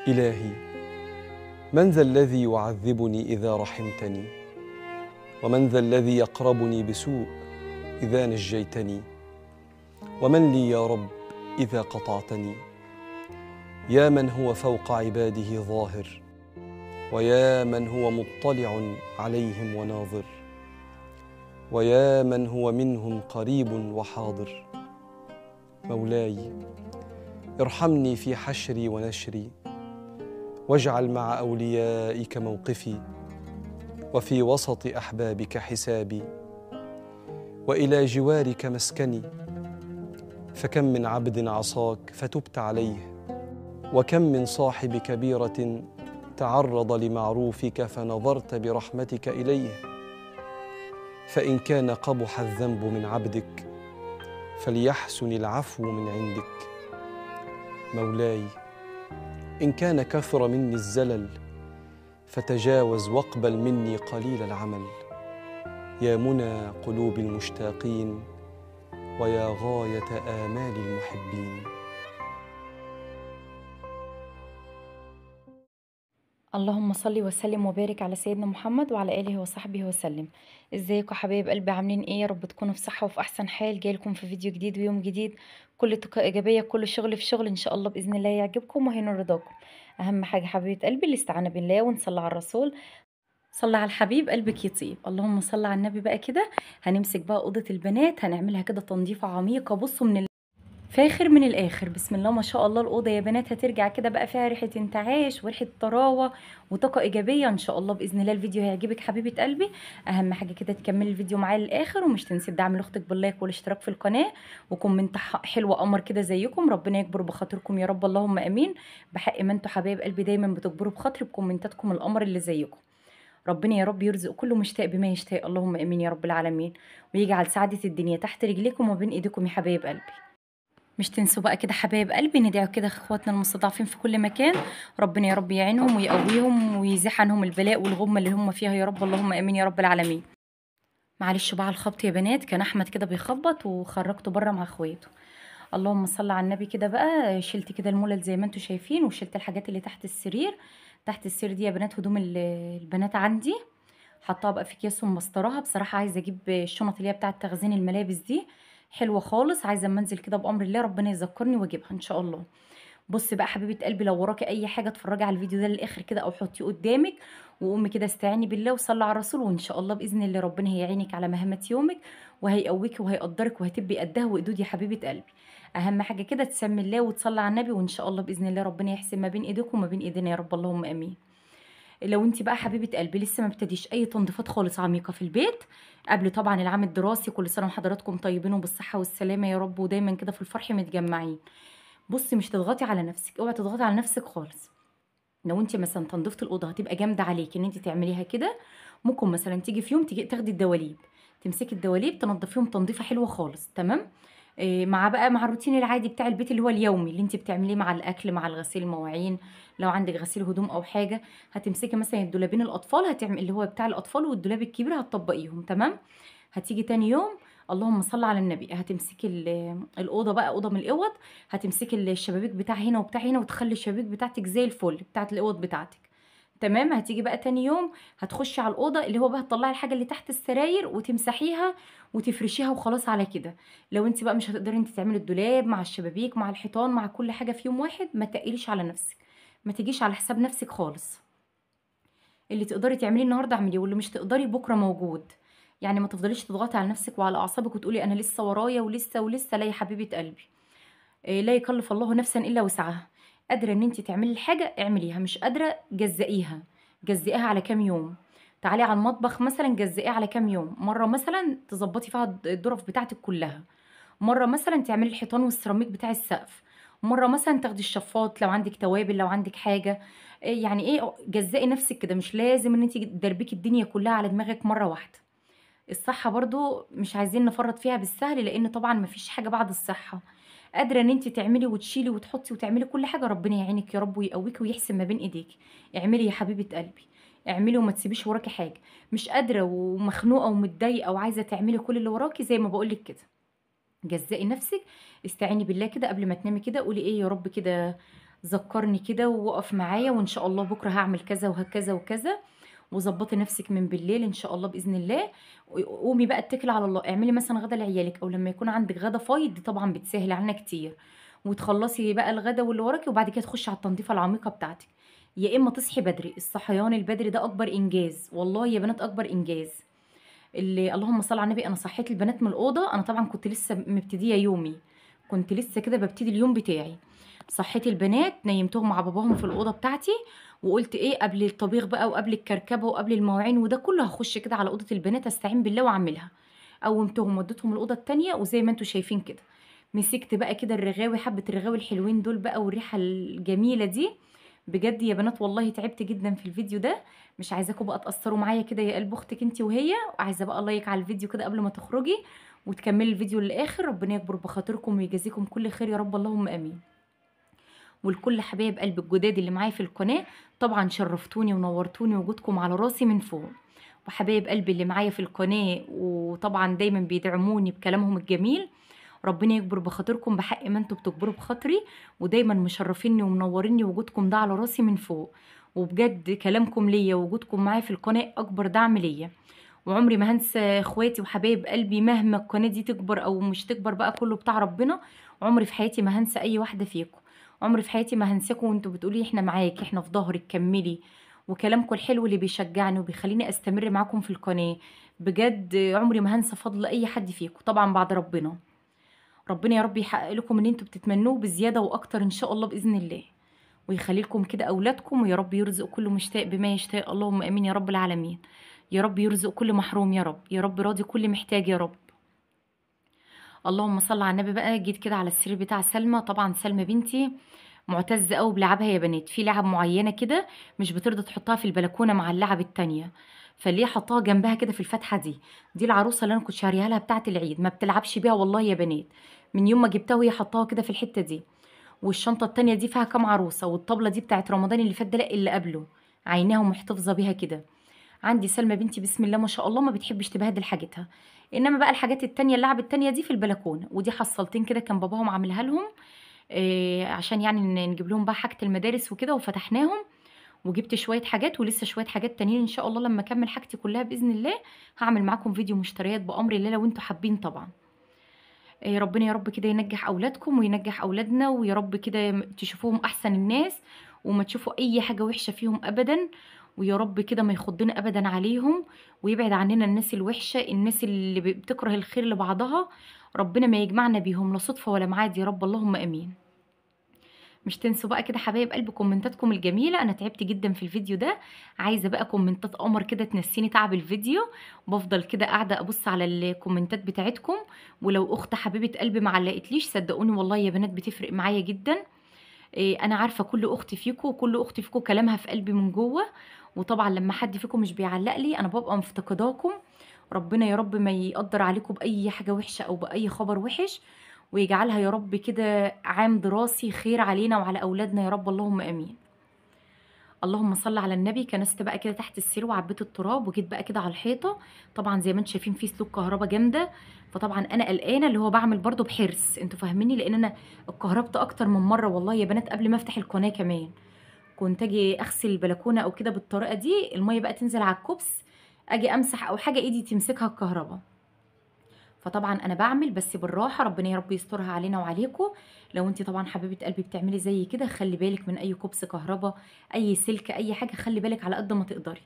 إلهي، من ذا الذي يعذبني إذا رحمتني؟ ومن ذا الذي يقربني بسوء إذا نجيتني؟ ومن لي يا رب إذا قطعتني؟ يا من هو فوق عباده ظاهر، ويا من هو مطلع عليهم وناظر، ويا من هو منهم قريب وحاضر. مولاي، ارحمني في حشري ونشري، واجعل مع أوليائك موقفي، وفي وسط أحبابك حسابي، وإلى جوارك مسكني. فكم من عبد عصاك فتبت عليه، وكم من صاحب كبيرة تعرض لمعروفك فنظرت برحمتك إليه. فإن كان قبح الذنب من عبدك فليحسن العفو من عندك. مولاي، إن كان كثر مني الزلل فتجاوز واقبل مني قليل العمل. يا منى قلوب المشتاقين، ويا غاية آمال المحبين. اللهم صل وسلم وبارك على سيدنا محمد وعلى آله وصحبه وسلم. ازيكم حبايب قلبي، عاملين ايه؟ يا رب تكونوا في صحة وفي احسن حال. جايلكم في فيديو جديد ويوم جديد، كل طاقة ايجابية، كل شغل في شغل ان شاء الله باذن الله يعجبكم وهينول رضاكم. اهم حاجة حبيبة قلبي الاستعانة بالله، ونصلي على الرسول، صلى على الحبيب قلبك يطيب. اللهم صل على النبي. بقى كده هنمسك بقى اوضة البنات، هنعملها كده تنظيفة عميقة. بصوا من فاخر من الاخر، بسم الله ما شاء الله. الاوضة يا بنات هترجع كده بقى فيها ريحه انتعاش وريحه طراوه وطاقة ايجابية ان شاء الله باذن الله. الفيديو هيعجبك حبيبه قلبي. اهم حاجة كده تكملي الفيديو معايا للاخر، ومش تنسي الدعم لاختك بال like والاشتراك في القناة و comment حلوة قمر كده زيكم. ربنا يكبر بخاطركم يا رب، اللهم امين. بحق ما انتوا حبايب قلبي دايما بتكبروا بخاطري بكومنتاتكم القمر اللي زيكم. ربنا يا رب يرزق كل مشتاق بما يشتاق، اللهم امين يا رب العالمين، ويجعل سعادة الدنيا تحت رجليكم وبين ايديكم يا حبايب قلبي. مش تنسوا بقى كده حبايب قلبي ندعوا كده اخواتنا المستضعفين في كل مكان، ربنا يا رب يعينهم ويقويهم ويزيح عنهم البلاء والغمه اللي هم فيها يا رب، اللهم امين يا رب العالمين. معلش بقى على الخبط يا بنات، كان احمد كده بيخبط وخرجته بره مع اخواته. اللهم صل على النبي. كده بقى شلت كده الملل زي ما انتم شايفين، وشلت الحاجات اللي تحت السرير. تحت السرير دي يا بنات هدوم البنات عندي، حطاها بقى في اكياس ومسطراها. بصراحة عايزه اجيب الشنط اللي هي بتاعه تخزين الملابس دي، حلوة خالص. عايزه اما انزل كده بامر الله ربنا يذكرني واجيبها ان شاء الله. بصي بقى حبيبه قلبي، لو وراكي اي حاجة اتفرجي على الفيديو ده للاخر كده، او حطيه قدامك وقومي كده استعيني بالله وصلي على الرسول، وان شاء الله باذن الله ربنا هيعينك على مهمة يومك وهيقويكي وهيقدرك وهتبقي قدها وقدود يا حبيبه قلبي. اهم حاجة كده تسمي الله وتصلي على النبي، وان شاء الله باذن الله ربنا يحسن ما بين ايديكم وما بين ايدينا يا رب، اللهم امين. لو انت بقى حبيبه قلبي لسه ما ابتديش اي تنظيفات خالص عميقة في البيت قبل طبعا العام الدراسي، كل سنة وحضراتكم طيبين وبالصحه والسلامة يا رب، ودايما كده في الفرح متجمعين. بصي مش تضغطي على نفسك، اوعي تضغطي على نفسك خالص. لو انت مثلا تنظيفه الاوضة هتبقى جامدة عليكي ان انت تعمليها كده، ممكن مثلا تيجي في يوم تيجي تاخدي الدواليب، تمسكي الدواليب تنظفيهم تنظيفه حلوة خالص، تمام؟ مع بقى مع الروتين العادي بتاع البيت اللي هو اليومي اللي انت بتعمليه مع الاكل مع الغسيل المواعين، لو عندك غسيل هدوم او حاجة هتمسكي مثلا الدولابين الاطفال، هتعمل اللي هو بتاع الاطفال والدولاب الكبير هتطبقيهم، تمام؟ هتيجي تاني يوم اللهم صل على النبي هتمسكي الاوضة بقى، اوضة من الاوض هتمسكي الشبابيك بتاع هنا وبتاع هنا، وتخلي الشبابيك بتاعتك زي الفل بتاعت الاوض بتاعتك، تمام؟ هتيجي بقى تاني يوم هتخشي على الاوضة اللي هو بقى هتطلعي الحاجة اللي تحت السراير وتمسحيها وتفرشيها وخلاص على كده. لو انت بقى مش هتقدري انت تعملي الدولاب مع الشبابيك مع الحيطان مع كل حاجة في يوم واحد، ما تقليش على نفسك، ما تجيش على حساب نفسك خالص. اللي تقدري تعمليه النهارده اعمليه، واللي مش تقدري بكره موجود. يعني ما تفضليش تضغطي على نفسك وعلى اعصابك وتقولي انا لسه ورايا ولسه ولسه. لا يا حبيبه قلبي، لا يكلف الله نفسا الا وسعها. قادرة ان انت تعملي الحاجة اعمليها، مش قادرة جزئيها، جزئيها على كام يوم. تعالي على المطبخ مثلا جزئيها على كام يوم، مرة مثلا تظبطي فيها الظرف بتاعتك كلها، مرة مثلا تعملي الحيطان والسيراميك بتاع السقف، مرة مثلا تاخدي الشفاط لو عندك توابل لو عندك حاجة. يعني ايه، جزئي نفسك كده، مش لازم ان انت تدربكي الدنيا كلها على دماغك مرة واحدة. الصحة برضو مش عايزين نفرط فيها بالسهل، لان طبعا مفيش حاجة بعد الصحة. قادرة ان انت تعملي وتشيلي وتحطي وتعملي كل حاجة، ربنا يعينك يا رب ويقويكي ويحسن ما بين ايديكي. اعملي يا حبيبه قلبي، اعملي وما تسيبيش وراكي حاجة. مش قادرة ومخنوقه ومتضايقه وعايزه تعملي كل اللي وراكي، زي ما بقولك كده جزئي نفسك، استعيني بالله كده قبل ما تنامي كده، قولي ايه يا رب كده، ذكرني كده ووقف معايا، وان شاء الله بكره هعمل كذا وهكذا وكذا. وظبطي نفسك من بالليل ان شاء الله باذن الله. قومي بقى اتكلي على الله، اعملي مثلا غدا لعيالك، او لما يكون عندك غدا فايض دي طبعا بتسهل عنا كتير، وتخلصي بقى الغدا واللي وراكي، وبعد كده تخشي على التنظيفه العميقة بتاعتك. يا اما تصحي بدري، الصحيان البدري ده اكبر انجاز والله يا بنات، اكبر انجاز. اللي اللهم صل على النبي، انا صحيت البنات من الاوضة، انا طبعا كنت لسه مبتديه يومي، كنت لسه كده ببتدي اليوم بتاعي. صحيت البنات نيمتهم مع باباهم في الاوضة بتاعتي، وقلت ايه قبل الطبيخ بقى وقبل الكركبه وقبل المواعين وده كله هخش كده على اوضة البنات استعين بالله واعملها. قومتهم وديتهم الاوضة التانية، وزي ما انتم شايفين كده مسكت بقى كده الرغاوي، حبه الرغاوي الحلوين دول بقى والريحه الجميلة دي. بجد يا بنات والله تعبت جدا في الفيديو ده، مش عايزاكم بقى تقصروا معايا كده يا قلب اختك انت وهي، وعايزه بقى like على الفيديو كده قبل ما تخرجي وتكملي الفيديو للاخر. ربنا يكبر بخاطركم ويجازيكم كل خير يا رب، اللهم امين. والكل حبايب قلب الجداد اللي معايا في القناة، طبعا شرفتوني ونورتوني، وجودكم على راسي من فوق. وحبايب قلبي اللي معايا في القناة وطبعا دايما بيدعموني بكلامهم الجميل، ربنا يكبر بخاطركم بحق ما انتوا بتكبروا بخاطري، ودايما مشرفيني ومنوريني، وجودكم ده على راسي من فوق. وبجد كلامكم ليا ووجودكم معايا في القناة اكبر دعم ليا، وعمري ما هنسى اخواتي وحبايب قلبي مهما القناة دي تكبر او مش تكبر بقى، كله بتاع ربنا. عمري في حياتي ما هنسى اي واحدة فيكم، عمري في حياتي ما هنساكم وانتوا بتقولي احنا معاك، احنا في ظهرك، كملي. وكلامكم الحلو اللي بيشجعني وبيخليني استمر معاكم في القناة، بجد عمري ما هنسى فضل اي حد فيكم طبعا بعد ربنا. ربنا يا رب يحقق لكم اللي انتوا بتتمنوه بزيادة واكتر ان شاء الله باذن الله، ويخلي لكم كده اولادكم، ويا رب يرزق كل مشتاق بما يشتاق، اللهم امين يا رب العالمين. يا رب يرزق كل محروم يا رب، يا رب راضي كل محتاج يا رب. اللهم صل على النبي. بقى جيت كده على السرير بتاع سلمى، طبعا سلمى بنتي معتزه قوي بلعبها يا بنات، في لعب معينة كده مش بترضى تحطها في البلكونه مع اللعب التانية، فليه حطاها جنبها كده في الفتحة دي. دي العروسة اللي انا كنت شاريها لها بتاعه العيد، ما بتلعبش بيها والله يا بنات، من يوم ما جبتها وهي حطاها كده في الحتة دي. والشنطه التانية دي فيها كام عروسه، والطبله دي بتاعه رمضان اللي فات ده، لا اللي قبله، عيناها ومحتفظه بيها كده. عندي سلمى بنتي بسم الله ما شاء الله ما بتحبش تبهدل حاجتها، انما بقى الحاجات التانية اللعب التانية دي في البلكونه. ودي حصلتين كده كان باباهم عاملها لهم عشان يعني نجيب لهم بقى حاجة المدارس وكده، وفتحناهم وجبت شوية حاجات، ولسه شوية حاجات تانيين ان شاء الله لما اكمل حاجتي كلها باذن الله هعمل معاكم فيديو مشتريات بامر الله لو انتوا حابين طبعا. ربنا يا رب كده ينجح اولادكم وينجح اولادنا، ويا رب كده تشوفوهم احسن الناس وما تشوفوا اي حاجة وحشة فيهم ابدا، ويا رب كده ما يخضنا ابدا عليهم، ويبعد عننا الناس الوحشة، الناس اللي بتكره الخير لبعضها، ربنا ما يجمعنا بيهم لا صدفة ولا معاد يا رب، اللهم امين. مش تنسوا بقى كده حبايب قلب كومنتاتكم الجميلة، انا تعبت جدا في الفيديو ده، عايزه بقى كومنتات قمر كده تنسيني تعب الفيديو، بفضل كده قاعدة ابص على الكومنتات بتاعتكم، ولو اخت حبيبه قلبي ما علقتليش صدقوني والله يا بنات بتفرق معايا جدا. انا عارفه كل اخت فيكم، وكل اخت فيكم كلامها في قلبي من جوه، وطبعا لما حد فيكم مش بيعلق لي انا ببقى مفتقداكم. ربنا يا رب ما يقدر عليكم باي حاجة وحشة او باي خبر وحش، ويجعلها يا رب كده عام دراسي خير علينا وعلى اولادنا يا رب، اللهم امين. اللهم صل على النبي. كنست بقى كده تحت السرير وعبيت التراب، وجيت بقى كده على الحيطة، طبعا زي ما انتم شايفين في سلوك كهرباء جامدة، فطبعا انا قلقانة اللي هو بعمل برده بحرص، انتوا فاهميني، لان انا اتكهربت اكتر من مرة والله يا بنات قبل ما افتح القناة كمان، كنت اجي اغسل البلكونه او كده بالطريقة دي، المية بقى تنزل على الكوبس، اجي امسح او حاجة ايدي تمسكها الكهرباء. فطبعا انا بعمل بس بالراحة، ربنا يا رب يسترها علينا وعليكم. لو انت طبعا حبيبه قلبي بتعملي زي كده، خلي بالك من اي كوبس كهرباء، اي سلك، اي حاجة، خلي بالك على قد ما تقدري.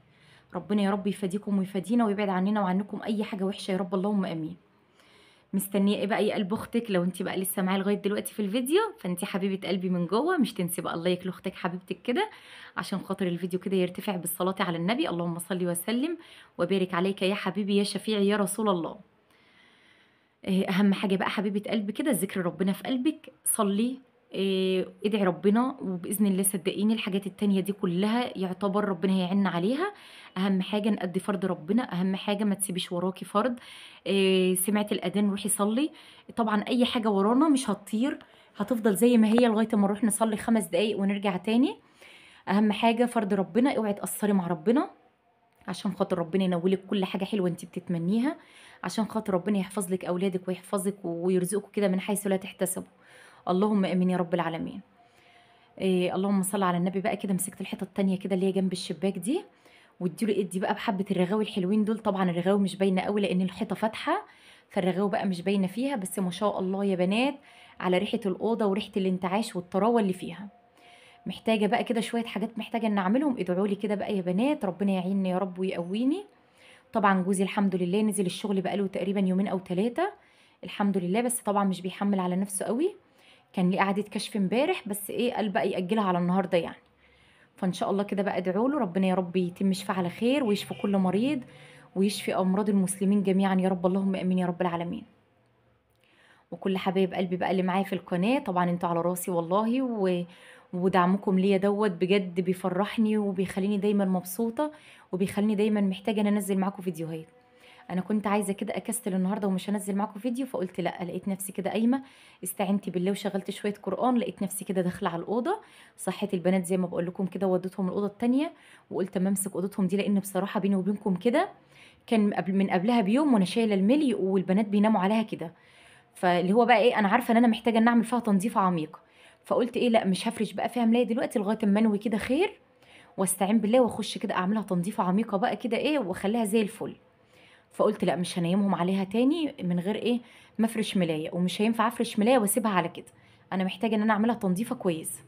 ربنا يا رب يفديكم ويفدينا ويبعد عننا وعنكم اي حاجة وحشة يا رب، اللهم امين. مستنيه ايه بقى يا قلب اختك؟ لو انت بقى لسه معايا لغاية دلوقتي في الفيديو، فانت حبيبه قلبي من جوه، مش تنسي بقى ال like لاختك حبيبتك كده عشان خاطر الفيديو كده يرتفع بالصلاة على النبي، اللهم صل وسلم وبارك عليك يا حبيبي يا شفيعي يا رسول الله. اهم حاجة بقى حبيبه قلبي كده ذكر ربنا في قلبك، صلي، ادعي ربنا، وباذن الله صدقيني الحاجات التانية دي كلها يعتبر ربنا هيعيننا عليها. اهم حاجة نأدي فرض ربنا، اهم حاجة ما تسيبيش وراكي فرض. سمعت الاذان روحي صلي، طبعا اي حاجة ورانا مش هتطير، هتفضل زي ما هي لغاية ما نروح نصلي 5 دقايق ونرجع تاني. اهم حاجة فرض ربنا، اوعي تقصري مع ربنا عشان خاطر ربنا ينولك كل حاجة حلوة انت بتتمنيها، عشان خاطر ربنا يحفظ لك اولادك ويحفظك ويرزقك كده من حيث لا تحتسبوا، اللهم امين يا رب العالمين. اللهم صل على النبي بقى كده. مسكت الحيطة التانية كده اللي هي جنب الشباك دي، واديله ادي بقى بحبه الرغاوي الحلوين دول. طبعا الرغاوي مش باينة قوي لان الحيطة فاتحة، فالرغاوي بقى مش باينة فيها، بس ما شاء الله يا بنات على ريحه الاوضة وريحه الانتعاش والطراوه اللي فيها. محتاجه بقى كده شوية حاجات محتاجه ان اعملهم، ادعوا لي كده بقى يا بنات، ربنا يعيني يا رب ويقويني. طبعا جوزي الحمد لله نزل الشغل بقاله تقريبا يومين او 3 الحمد لله، بس طبعا مش بيحمل على نفسه قوي. كان ليه قعدة كشف امبارح، بس ايه قال بقى ياجلها على النهارده يعني. فان شاء الله كده بقى ادعوا له ربنا يا رب يتم شفاه على خير، ويشفي كل مريض، ويشفي امراض المسلمين جميعا يا رب، اللهم امين يا رب العالمين. وكل حبايب قلبي بقى اللي معايا في القناة، طبعا انتوا على راسي والله، ودعمكم ليا دوت بجد بيفرحني وبيخليني دايما مبسوطة، وبيخليني دايما محتاجه ان انزل معاكم فيديوهات. انا كنت عايزه كده اكسل النهارده ومش هنزل معاكم فيديو، فقلت لا، لقيت نفسي كده قايمة استعنت بالله وشغلت شوية قران، لقيت نفسي كده داخله على الاوضة. صحيت البنات زي ما بقول لكم كده، وديتهم الاوضة الثانية، وقلت اما امسك اوضتهم دي، لان بصراحة بيني وبينكم كده كان من قبلها بيوم وانا شايله الملي والبنات بيناموا عليها كده، فاللي هو بقى ايه، انا عارفه ان انا محتاجه ان اعمل فيها تنظيف عميق، فقلت ايه لا مش هفرش بقى فيها ملايه دلوقتي لغاية اما انوي كده خير واستعين بالله واخش كده اعملها تنظيفه عميقة بقى كده ايه واخليها زي الفل. فقلت لا مش هنيمهم عليها تاني من غير ايه ما افرش ملايه، ومش هينفع افرش ملايه واسيبها على كده، انا محتاجه ان انا اعملها تنظيفه كويسة.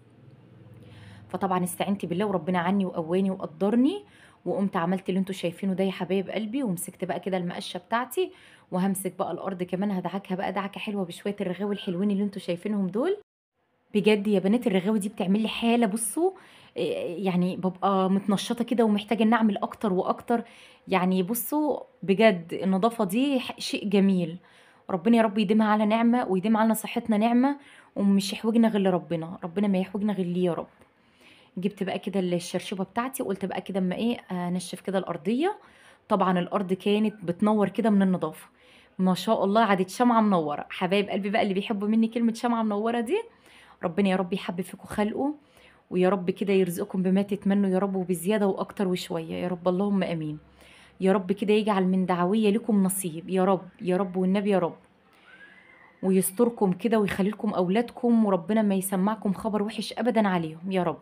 فطبعا استعنت بالله وربنا عني وقواني وقدرني، وقمت عملت اللي انتوا شايفينه ده يا حبايب قلبي. ومسكت بقى كده المقشه بتاعتي، وهمسك بقى الارض كمان هدعكها بقى دعكه حلوة بشوية الرغاوي الحلوين اللي انتوا شايفينهم دول. بجد يا بنات الرغاوي دي بتعمل لي حاله، بصوا يعني ببقى متنشطه كده ومحتاجة ان اعمل اكتر واكتر. يعني بصوا بجد النظافة دي شيء جميل، ربنا يا رب يديمها على نعمه ويديم علينا صحتنا نعمه، ومش يحوجنا غير ربنا، ربنا ما يحوجنا غير ليه يا رب. جبت بقى كده الشرشوبه بتاعتي، وقلت بقى كده اما ايه انشف كده الارضية. طبعا الارض كانت بتنور كده من النظافة ما شاء الله، عادت شمعة منورة. حبايب قلبي بقى اللي بيحبوا مني كلمة شمعة منورة دي، ربنا يا رب يحبب فيكم خلقه، ويا رب كده يرزقكم بما تتمنوا يا رب، وبزياده واكتر وشوية يا رب، اللهم امين يا رب. كده يجعل من دعويه لكم نصيب يا رب يا رب والنبي يا رب، ويستركم كده ويخلي لكم اولادكم، وربنا ما يسمعكم خبر وحش ابدا عليهم يا رب.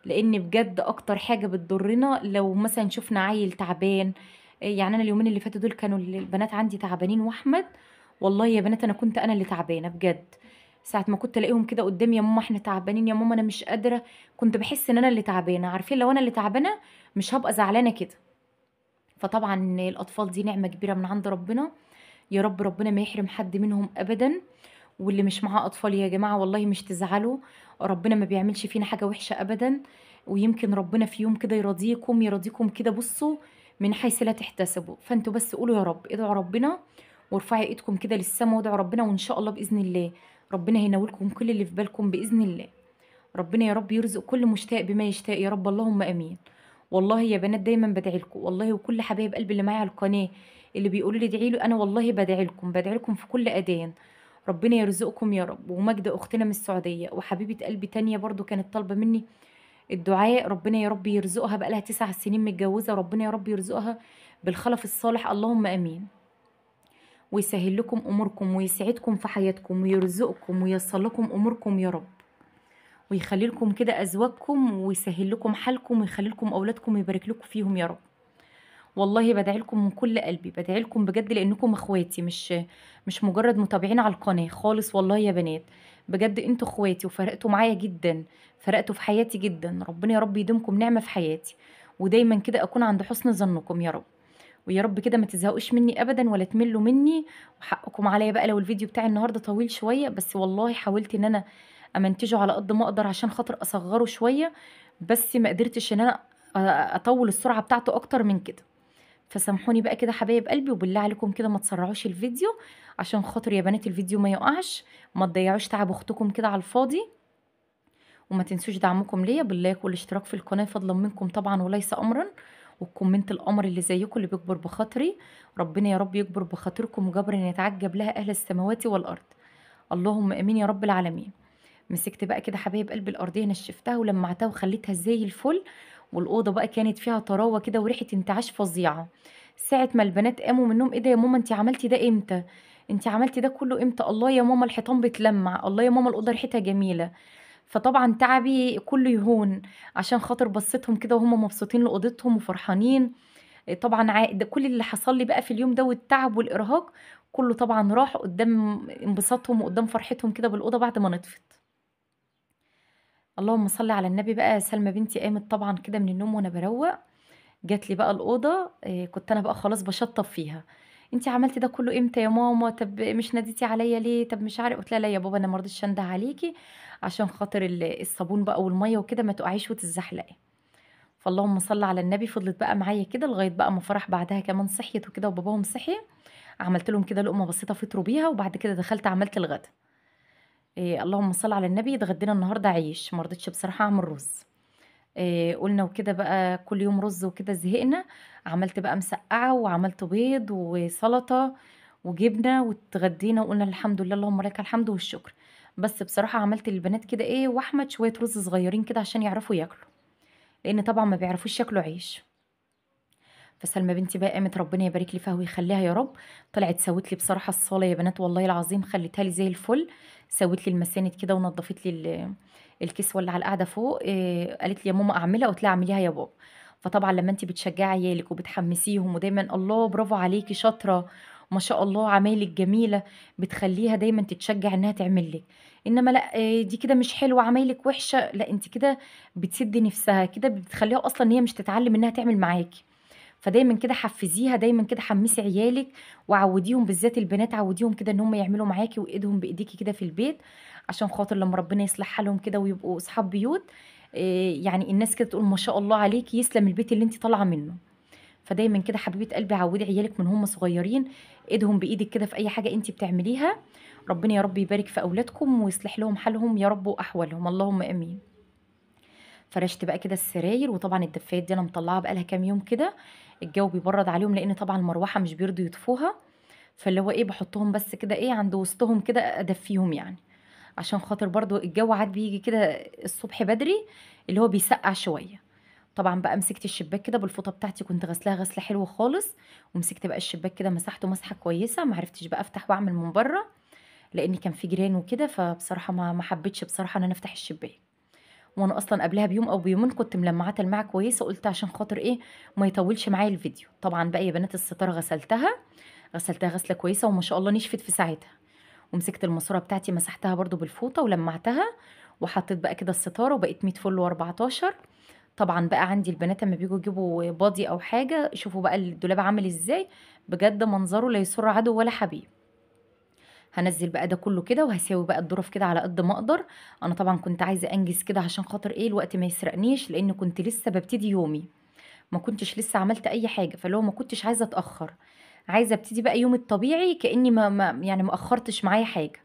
لان بجد اكتر حاجة بتضرنا لو مثلا شفنا عيل تعبان. يعني انا اليومين اللي فاتوا دول كانوا البنات عندي تعبانين، واحمد والله يا بنات انا كنت انا اللي تعبانة بجد. ساعة ما كنت الاقيهم كده قدامي، يا ماما احنا تعبانين، يا ماما انا مش قادرة، كنت بحس ان انا اللي تعبانة. عارفين لو انا اللي تعبانة مش هبقى زعلانة كده. فطبعا الاطفال دي نعمه كبيرة من عند ربنا يا رب، ربنا ما يحرم حد منهم ابدا. واللي مش معاه اطفال يا جماعة والله مش تزعلوا، ربنا ما بيعملش فينا حاجة وحشة ابدا، ويمكن ربنا في يوم كده يرضيكم يرضيكم كده بصوا من حيث لا تحتسبوا. فانتوا بس قولوا يا رب، ادعوا ربنا وارفعي ايدكم كده للسما وادعوا ربنا، وان شاء الله باذن الله ربنا هيناولكم كل اللي في بالكم باذن الله. ربنا يا رب يرزق كل مشتاق بما يشتاق يا رب، اللهم امين. والله يا بنات دايما بدعي لكم والله، وكل حبايب قلبي اللي معايا على القناة اللي بيقولوا لي ادعي له، انا والله بدعي لكم، بدعي لكم في كل اذان، ربنا يرزقكم يا رب. ومجد اختنا من السعودية، وحبيبه قلبي تانية برضو كانت طالبه مني الدعاء، ربنا يا رب يرزقها، بقالها 9 سنين متجوزة، ربنا يا رب يرزقها بالخلف الصالح، اللهم امين. ويسهل لكم اموركم ويسعدكم في حياتكم ويرزقكم وييسر لكم اموركم يا رب، ويخلي لكم كده ازواجكم ويسهل لكم حالكم ويخلي لكم اولادكم ويبارك لكم فيهم يا رب. والله بدعي لكم من كل قلبي، بدعي لكم بجد لانكم اخواتي، مش مجرد متابعين على القناة خالص. والله يا بنات بجد انتوا اخواتي وفرقتوا معايا جدا، فرقتوا في حياتي جدا، ربنا يا رب يديمكم نعمه في حياتي، ودايما كده اكون عند حسن ظنكم يا رب. ويا رب كده ما تزهقوش مني ابدا ولا تملوا مني، وحقكم عليا بقى لو الفيديو بتاعي النهارده طويل شوية، بس والله حاولت ان انا امنتجه على قد ما اقدر عشان خاطر اصغره شوية، بس ما قدرتش ان انا اطول السرعة بتاعته اكتر من كده. فسامحوني بقى كده حبايب قلبي، وبالله عليكم كده ما تسرعوش الفيديو عشان خاطر يا بنات الفيديو ما يقعش، ما تضيعوش تعب اختكم كده على الفاضي. وما تنسوش دعمكم ليا بال like والاشتراك في القناة فضلا منكم طبعا وليس امرا، وال comment القمر اللي زيكم اللي بيكبر بخاطري، ربنا يا رب يكبر بخاطركم جبرا يتعجب لها اهل السماوات والارض، اللهم امين يا رب العالمين. مسكت بقى كده حبايب قلبي الارضية نشفتها ولمعتها وخليتها زي الفل، والاوضه بقى كانت فيها طراوه كده وريحه انتعاش فظيعة. ساعة ما البنات قاموا من النوم، ايه ده يا ماما انت عملتي ده امتى؟ انت عملتي ده كله امتى؟ الله يا ماما الحيطان بتلمع، الله يا ماما الاوضة ريحتها جميلة. فطبعا تعبي كله يهون عشان خاطر بصيتهم كده وهم مبسوطين لاوضتهم وفرحانين. طبعا ده كل اللي حصل لي بقى في اليوم ده والتعب والارهاق كله طبعا راح قدام انبساطهم وقدام فرحتهم كده بالاوضه بعد ما نطفت. اللهم صل على النبي. بقى سلمى بنتي قامت طبعا كده من النوم وانا بروق، جات لي بقى الاوضة، كنت انا بقى خلاص بشطب فيها. انتي عملتي ده كله امتى يا ماما؟ طب مش ناديتي عليا ليه؟ طب مش عارف. قلت لها لا يا بابا انا ما رضيتش انده عليكي عشان خاطر الصابون بقى والمية وكده ما تقعيش وتتزحلقي. فاللهم صل على النبي. فضلت بقى معايا كده لغاية بقى ما فرح بعدها كمان صحيت وكده وباباهم صحي، عملت لهم كده لقمة بسيطة فطروا بيها، وبعد كده دخلت عملت الغدا. اللهم صل على النبي. اتغدينا النهارده عيش، ما رضيتش بصراحة اعمل رز، قلنا وكده بقى كل يوم رز وكده زهقنا. عملت بقى مسقعه وعملت بيض وسلطة وجبنه واتغدينا وقلنا الحمد لله اللهم لك الحمد والشكر. بس بصراحة عملت للبنات كده ايه واحمد شوية رز صغيرين كده عشان يعرفوا ياكلوا، لان طبعا ما بيعرفوش ياكلوا عيش. فسلمى بنتي بقى قامت ربنا يبارك لي فيها ويخليها يا رب، طلعت سوت لي بصراحة الصاله يا بنات والله العظيم خليتها لي زي الفل. سوت لي المساند كده ونضفت لي الكسوة اللي على القعدة فوق. قالت لي يا ماما اعملها، قلت لها اعمليها يا بابا. فطبعا لما انت بتشجعي عيالك وبتحمسيهم ودايما الله برافو عليكي شاطرة ما شاء الله عمايلك جميلة، بتخليها دايما تتشجع انها تعمل لك. انما لا دي كده مش حلوة عمايلك وحشة، لا انت كده بتسدي نفسها كده، بتخليها اصلا ان هي مش تتعلم انها تعمل معاكي. فدايما كده حفزيها، دايما كده حمسي عيالك وعوديهم، بالذات البنات عوديهم كده ان هم يعملوا معاكي وايدهم بايديكي كده في البيت، عشان خاطر لما ربنا يصلح حالهم كده ويبقوا اصحاب بيوت، يعني الناس كده تقول ما شاء الله عليكي يسلم البيت اللي انت طالعه منه. فدايما كده حبيبه قلبي عودي عيالك من هم صغيرين ايدهم بايدك كده في اي حاجة انت بتعمليها. ربنا يا رب يبارك في اولادكم ويصلح لهم حالهم يا رب واحوالهم، اللهم امين. فرشت بقى كده السراير، وطبعا الدفايات دي انا مطلعاها بقى لها كام يوم كده، الجو بيبرد عليهم لان طبعا المروحة مش بيرضوا يطفوها، فاللي هو ايه بحطهم بس كده ايه عند وسطهم كده ادفيهم يعني، عشان خاطر برضو الجو عاد بيجي كده الصبح بدري اللي هو بيسقع شوية. طبعا بقى مسكت الشباك كده بالفوطه بتاعتي، كنت غسلاها غسله حلوة خالص، ومسكت بقى الشباك كده مسحته مسحه كويسة، ما عرفتش بقى افتح واعمل من بره لان كان في جيران وكده، فبصراحة ما حبيتش بصراحة ان انا افتح الشباك. وانا اصلا قبلها بيوم او بيومين كنت ملمعه تلمعه كويسة، قلت عشان خاطر ايه ما يطولش معايا الفيديو. طبعا بقى يا بنات الستارة غسلتها غسله كويسة وما شاء الله نشفت في ساعتها، ومسكت الماسورة بتاعتي مسحتها برده بالفوطه ولمعتها، وحطيت بقى كده الستارة وبقت 100 فل و14. طبعا بقى عندي البنات لما بيجوا يجيبوا بادي او حاجة شوفوا بقى الدولاب عامل ازاي، بجد منظره لا يسر عدو ولا حبيب. هنزل بقى ده كله كده وهساوي بقى الظرف كده على قد ما اقدر. انا طبعا كنت عايزه انجز كده عشان خاطر ايه الوقت ما يسرقنيش، لان كنت لسه ببتدي يومي، ما كنتش لسه عملت اي حاجة، فلو ما كنتش عايزه اتاخر، عايزه ابتدي بقى يومي الطبيعي كاني ما يعني ما اخرتش معايا حاجة.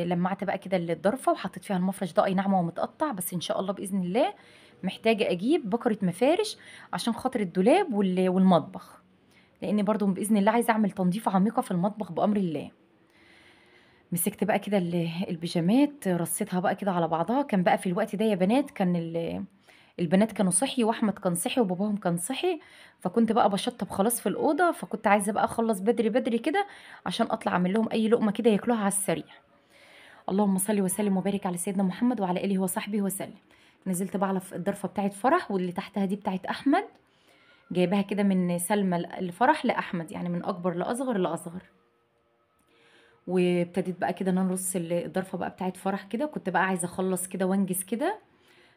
لمعت بقى كده الضرفه وحطيت فيها المفرش ده، اي نعم هو متقطع بس ان شاء الله باذن الله محتاجه اجيب بكره مفارش عشان خاطر الدولاب والمطبخ، لان برضو باذن الله عايزه اعمل تنظيفه عميقة في المطبخ بامر الله. مسكت بقى كده البيجامات رصيتها بقى كده على بعضها. كان بقى في الوقت ده يا بنات كان البنات كانوا صحي واحمد كان صحي وباباهم كان صحي، فكنت بقى بشطب خلاص في الاوضة، فكنت عايزه بقى اخلص بدري بدري كده عشان اطلع اعمل لهم اي لقمة كده ياكلوها على السريع. اللهم صل وسلم وبارك على سيدنا محمد وعلى اله وصحبه وسلم. نزلت بقى على الضرفه بتاعت فرح واللي تحتها دي بتاعت احمد، جايباها كده من سلمى لفرح لاحمد، يعني من اكبر لاصغر لاصغر. وابتديت بقى كده ان انا ارص الضرفه بقى بتاعت فرح كده، كنت بقى عايزه اخلص كده وانجز كده.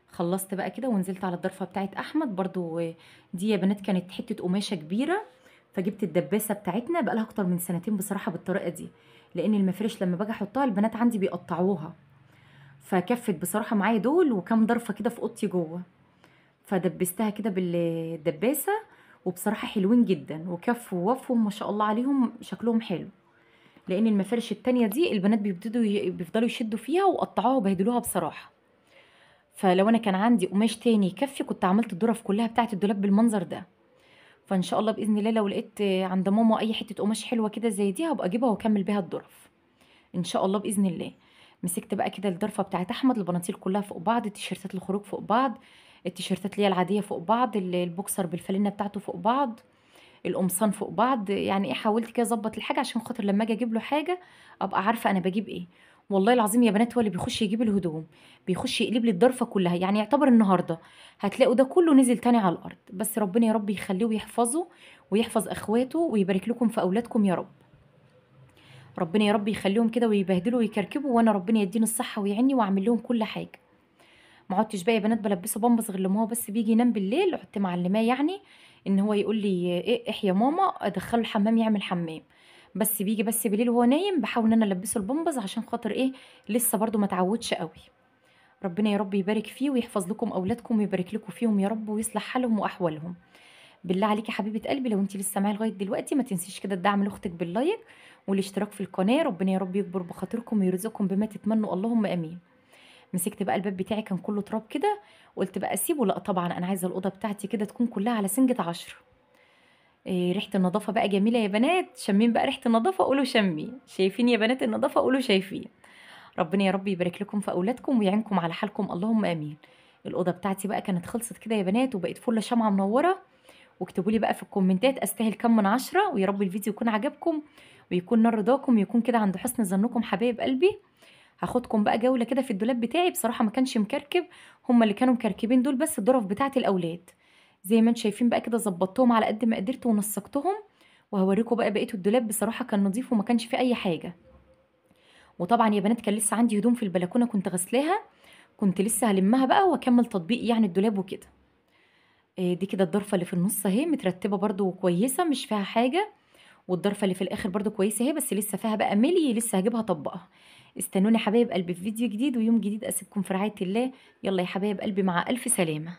خلصت بقى كده ونزلت على الضرفه بتاعت احمد برضو. دي يا بنات كانت حتة قماشة كبيرة، فجبت الدباسه بتاعتنا بقى لها اكتر من سنتين بصراحة بالطريقة دي، لان المفارش لما باجي احطها البنات عندي بيقطعوها، فكفت بصراحة معايا دول وكام ضرفه كده في اوضتي جوه، فدبستها كده بالدباسه وبصراحة حلوين جدا وكفوا ووفوا ما شاء الله عليهم، شكلهم حلو. لان المفارش التانية دي البنات بيفضلوا يشدوا فيها وقطعوها وبهدلوها بصراحة. فلو انا كان عندي قماش تاني يكفي كنت عملت الظرف كلها بتاعه الدولاب بالمنظر ده. فان شاء الله باذن الله لو لقيت عند ماما اي حتة قماش حلوة كده زي دي هبقى اجيبها واكمل بيها الظرف ان شاء الله باذن الله. مسكت بقى كده الضرفه بتاعه احمد، البناطيل كلها فوق بعض، التيشيرتات الخروج فوق بعض، التيشيرتات اللي هي العادية فوق بعض، البوكسر بالفالنه بتاعته فوق بعض، القمصان فوق بعض. يعني ايه حاولت كده اظبط الحاجة عشان خاطر لما اجي اجيب له حاجة ابقى عارفه انا بجيب ايه. والله العظيم يا بنات هو اللي بيخش يجيب الهدوم، بيخش يقلب لي الضرفه كلها. يعني يعتبر النهارده هتلاقوا ده كله نزل تاني على الارض. بس ربنا يا رب يخليه ويحفظه ويحفظ اخواته ويبارك لكم في اولادكم يا رب. ربنا يا رب يخليهم كده ويبهدلوا ويكركبوا، وانا ربنا يديني الصحة ويعني واعمل لهم كل حاجة. ما عدتش بقى يا بنات بلبسه بامبز غير لما هو بس بيجي ينام بالليل. عدت معلماه يعني ان هو يقول لي ايه احيا ماما، ادخله الحمام يعمل حمام، بس بيجي بس بالليل وهو نايم بحاول ان انا البسه البامبز عشان خاطر ايه لسه برده ما اتعودش قوي. ربنا يا رب يبارك فيه ويحفظ لكم اولادكم ويبارك لكم فيهم يا رب ويصلح حالهم واحوالهم. بالله عليكي حبيبه قلبي لو انت لسه معايا لغاية دلوقتي ما تنسيش كده الدعم لاختك بال like والاشتراك في القناة. ربنا يا رب يكبر بخاطركم ويرزقكم بما تتمنوا، اللهم امين. مسكت بقى الباب بتاعي كان كله تراب كده، قلت بقى اسيبه، لا طبعا انا عايزه الاوضة بتاعتي كده تكون كلها على سنجة 10. إيه ريحه النظافة بقى جميلة يا بنات، شمين بقى ريحه النظافة قولوا شمين، شايفين يا بنات النظافة قولوا شايفين. ربنا يا رب يبارك لكم في اولادكم ويعينكم على حالكم، اللهم امين. الاوضة بتاعتي بقى كانت خلصت كده يا بنات وبقت فله شمعة منورة. واكتبوا لي بقى في الكومنتات استاهل كم من 10، ويا رب الفيديو يكون عجبكم ويكون نار رضاكم ويكون كده عند حسن ظنكم حبايب قلبي. هاخدكم بقى جولة كده في الدولاب بتاعي، بصراحة ما كانش مكركب، هما اللي كانوا مكركبين دول بس الظرف بتاعه الاولاد. زي ما انتم شايفين بقى كده ظبطتهم على قد ما قدرت ونسقتهم، وهوريكم بقى بقية الدولاب. بصراحة كان نظيف وما كانش فيه اي حاجة. وطبعا يا بنات كان لسه عندي هدوم في البلكونه كنت غسلاها، كنت لسه هلمها بقى واكمل تطبيق يعني الدولاب وكده. دي كده الضرفه اللي في النص اهي مترتبة برده وكويسة مش فيها حاجة، والضرفه اللي في الاخر برده كويسة اهي، بس لسه فيها بقى ملي لسه هجيبها اطبقها. استنوني حبايب قلبي في فيديو جديد ويوم جديد، اسيبكم في رعاية الله. يلا يا حبايب قلبي مع الف سلامه.